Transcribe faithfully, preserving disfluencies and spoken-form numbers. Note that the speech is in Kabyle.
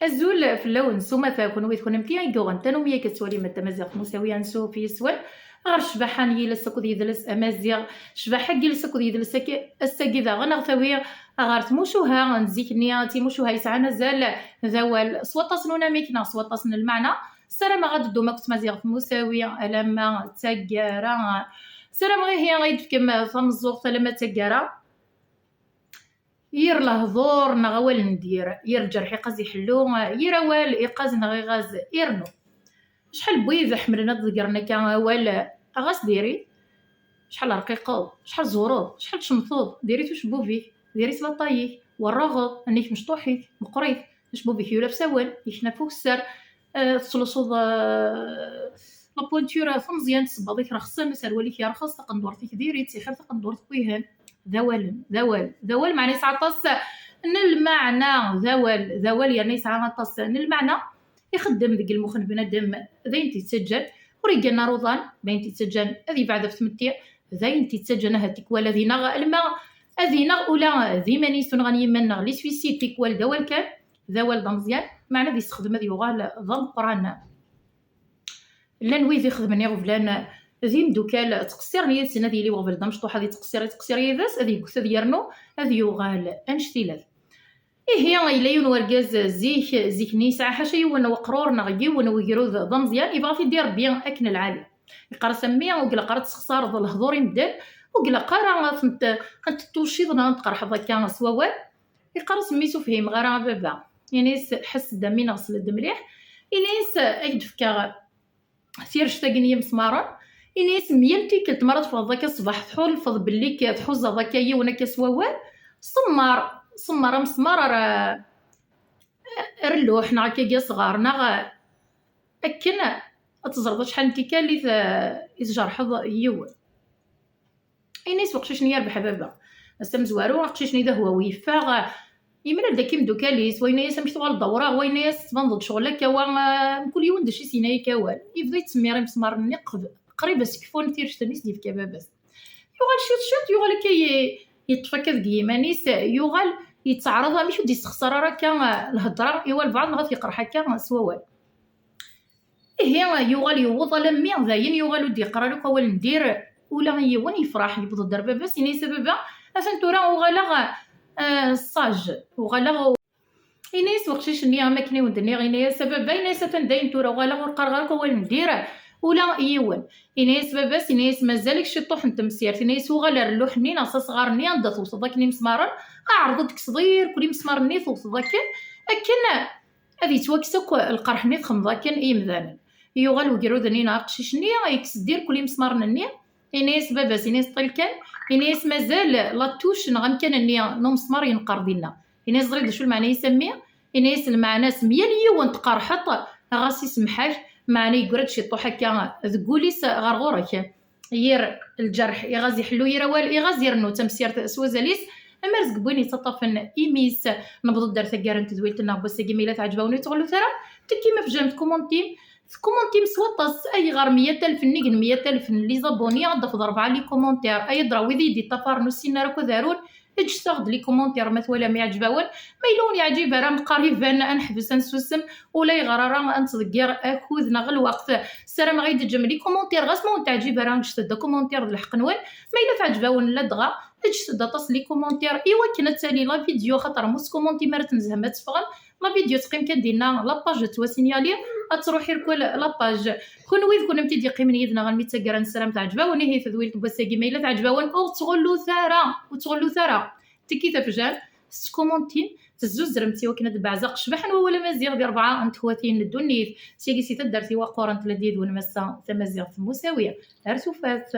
Azul fell-awen s umata, kunwi d kunemti ay yuɣen tanumi akka tettwalim Tamaziɣt Musawi, ansuf yes-wen ɣer ccbaḥa n yiles akked yidles amaziɣ. Ccbaḥa n yiles akked yidles ass-agi daɣen aɣ-tawi ɣer tmucuha n zik-nni, timucuha yesɛan azal d awal s waṭas n unamik neɣ s waṭas n lmeɛna. Ssarameɣ ad d-ddum akked Tmaziɣt Musawi alamma d taggara. Ssarameɣ ihi ad yi-d-tefkem tameẓẓuɣt alamma d taggara. Yir lehdur neɣ awal n dir, yir lǧerḥ iqaz iḥellu, yir awal iqaz neɣ iɣaz irnu. Acḥal n wid ḥemmlen ad ḍeggren akka awal, ɣas diri. Acḥal rqiqeḍ, acḥal zureḍ, acḥal tcemteḍ, diri-t ucebbub-ik, diri-t laṭay-ik, werraɣeḍ, nnig mecṭuḥ-ik, meqqer-it, acebbub-ik yulaf s awal, yekna f ukessar, eh, tettlusuḍ, eh, la pointure tameẓyant, sebbaḍ-ik rexsen, aserwal-ik yerxes, taqendurt-ik diri-tt, ixir taqendurt n wihan. D awalen, d awal, d awal, meɛna yesɛa aṭas n lmeɛna, d awal, d awal, yerna yesɛa aṭas n lmeɛna. Ixeddem deg lmux n bnadem d ayen t-yettaǧǧan ur yeggan ara uḍan, d ayen t-yettaǧǧan ad yebɛed ɣef tmetti, d ayen t-yettaǧǧan ahat tikwal ad ineɣ, alma ad ineɣ ula d iman-is, ur nɣan yiman-nneɣ, les suicides tikwal d awal kan, d awal d ameẓyan, meɛna ad yessexdem ad yuɣal d ameqqran. Llan wid ixedmen iɣeblan d imdukal, ttqeṣṣiren yid-sen, ad yili uɣbel d amecṭuḥ, ad yettqeṣṣir, yettqeṣṣir yid-s, ad yegget, ad yernu, ad yuɣal annect-ilat. Ihi, yella yiwen wergaz zik, zik-nni yesɛa ḥaca yiwen weqrur neɣ yiwen wegrud d ameẓyan, yebɣa ad t-id-irebbi akken lɛali. Yeqqar-as: "A mmi, ur ilaq ara ad tesxeṣareḍ lehdur i medden, ur ilaq ara ad tent-, ad tent-tuciḍ neɣ ad tent-tqerḥeḍ akka s wawal." Yeqqar-as mmi-s: "Ur fhimeɣ ara a baba." Ini-as: "Ḥess-d a mmi neɣ sel-d mliḥ." Ini-as: "Ad k-d-fkeɣ tirect-agi n yimesmaren." Ini-as: "Myal tikkelt mi ara teffɣeḍ akka ṣṣbeḥ, tḥulfeḍ belli k-, tḥuzaḍ akka yiwen akka s wawal, semmer, semmer amesmar ar, ar lluḥ neɣ akka asɣar, neɣ akken ad teẓreḍ acḥal n tikkal i t-, i tjerḥeḍ yiwen." Ini-as uqcic-nni: "Yerbeḥ a baba. Ass amezwaru, aqcic-nni d ahwawi yeffeɣ." Yemlal-d akka imdukal-is, wa yenna-yas: "Amek tuɣaleḍ d awraɣ?" Wa yenna-yas: "Tettbaneḍ-d ccɣel akka, wa, mkul yiwen d acu i s-yenna akka awal." Yebda yettsemmir imesmaren-nni qeb-, qrib ad sekfun tirect-nni i s-d-yefka baba-s. Yuɣal ciṭ ciṭ, yuɣal akka ye-, yeṭṭef akka deg yiman-is, yuɣal yettaɛraḍ amek ur d-yessexṣar ara akka lhedra i walbeɛḍ neɣ ad t-yeqreḥ akka s wawal. Ihi, yuɣal yewweḍ alammi dayen yuɣal ur d-yeqqar ara akk awal n dir, ula i yiwen yefreḥ, yewweḍ-d ar baba-s, yenna-yas: "A baba, atan tura uɣaleɣ, eh, sage, uɣaleɣ." Yenna-yas uqcic-nni: "Am akken i wen-d-nniɣ," yenna-yas, "a baba," yenna-yas, "atan dayen tura uɣaleɣ ur qqareɣ ara akk awal n dir, ula i yiwen." Yenna-yas baba-s, yenna-yas: "Mazal-ik ciṭṭuḥ n temsirt." Yenna-yas: "Uɣal ar lluḥ-nni neɣ s asɣar-nni anda tewteḍ akken imesmaren, ɛreḍ ad d-tekkseḍ irkul imesmaren-nni tewteḍ akken, akken ad yettwakkes akk lqerḥ-nni txedmeḍ akken i yimdanen." Yuɣal wegrud-nni neɣ aqcic-nni, yekkes-d irkul imesmaren-nni, yenna-yas baba-s, yenna-yas: "Ṭṭil kan," yenna-yas, "mazal la touche neɣ amkan-nni n umesmar yenqer dinna." Yenna-yas: "Teẓriḍ d acu lmeɛna-is a mmi?" Yenna-yas: "Lmeɛna-s myal yiwen tqerḥeḍ, ɣas isemḥ-ak, meɛna yeggra-d ciṭṭuḥ akka deg wul-is ɣer ɣur-k." Yir lǧerḥ iɣaz iḥellu, yir awal iɣaz irennu. Tamsirt s wazal-is, amar deg win yettaṭṭafen imi-s. Newweḍ-d ar taggara n tedwilt-nneɣ n wass-agi. Ma yella teɛǧeb-awen, ur tettɣellut ara, tekkim afjam, tkumuntim, tkumuntim s waṭas. Ayɣer meyya alef nnig n meyya alef n les abonnés ad d-tafeḍ rebɛa les commentaires? Ay adra wid i yi-d-yeṭṭafaren ur ssinen ara akk ad arun, ǧǧet-aɣ-d les commentaires ma twalam yeɛǧeb-awen. Ma yella ur yeɛǧib ara, meqqar iban ad neḥbes, ad nsusem, ulayɣer ara ad nettḍeggir akud neɣ lweqt. Ssarameɣ ad yi-d-teǧǧem les commentaires, ɣas ma ur teɛǧib ara, ǧǧet-d akumuntir d lḥeqq-nwen. Ma yella teɛǧeb-awen ladɣa, ǧǧet-d aṭas les commentaires i wakken ad tali la vidéo, xaṭer ma ur tkumuntim ara, tenzem ad teffɣem. La vidéo teqqim kan dinna, la page tettwasinyalir, ad truḥ irkul la page. Kunwi d kunemti d-yeqqimen yid-neɣ almi d taggara, nessaram teɛǧeb-awen ihi tedwilt n wass-agi. Ma yella teɛǧeb-awen, ur ttɣullut ara, ur ttɣullut ara. Tekkit afjal, tettkumuntim, tezzuzremt i wakken ad d-beɛzeɣ ccbaḥa n wawal amaziɣ di rebɛa n tekwatin n ddunit. Syagi si taddart-iw taqurant, la d yid-wen massa tamaziɣt Musawi. Ar tufat.